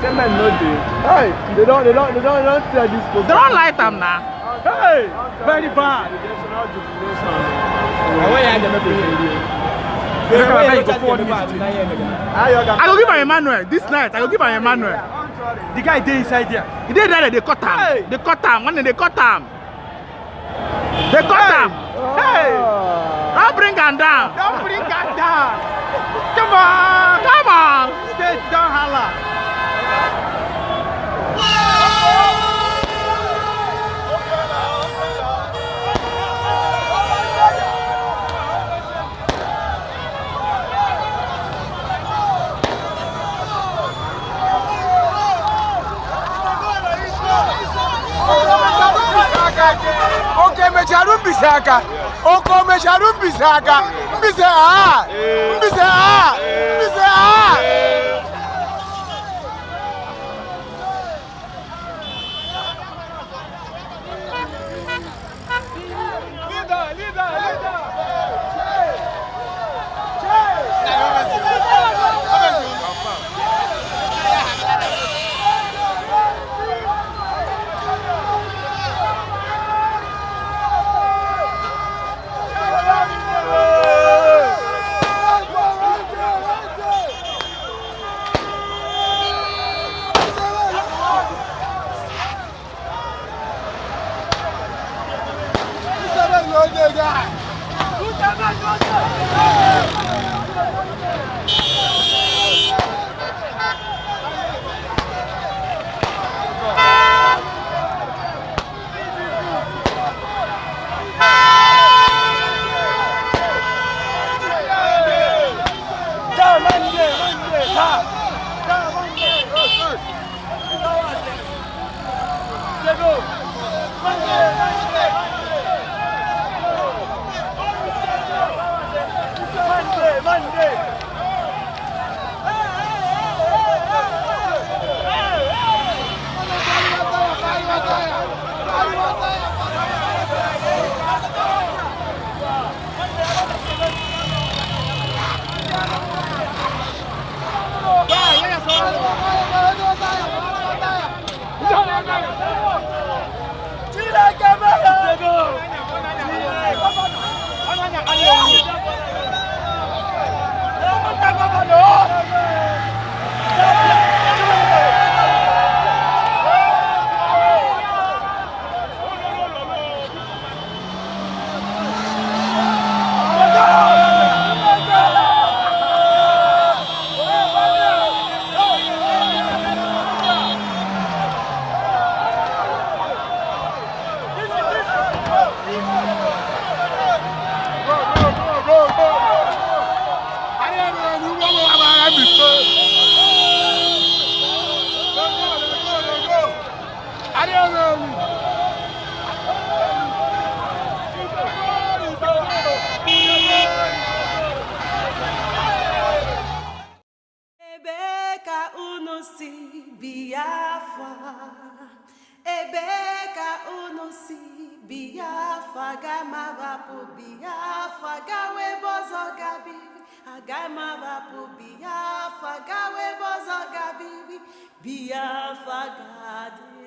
Say men no dey. Hey, they don't tear this post. They don light am na. Hey, very bad. National jubilation. I go give am Emmanuel this night. I go give am Emmanuel. The guy dey inside there. E dey there, they cut am. Hey. They cut am. One day they cut am. They cut am. Hey. Don't bring am down. Don't bring am down. Come on. Come on. State don hala. Oke mecharụ mbise aka. Oke o mecharụ mbise aka. Mbise a. Mbise a. Mbise a. Leader, leader, leader. Ebee ka unu si Biafra? Ebee ka unu si Biafra? Aga m ahapụ Biafra gawa ebe ọzọ gabiri. Aga m ahapụ Biafra gawa ebe ọzọ gabiri. Biafra ga-adị.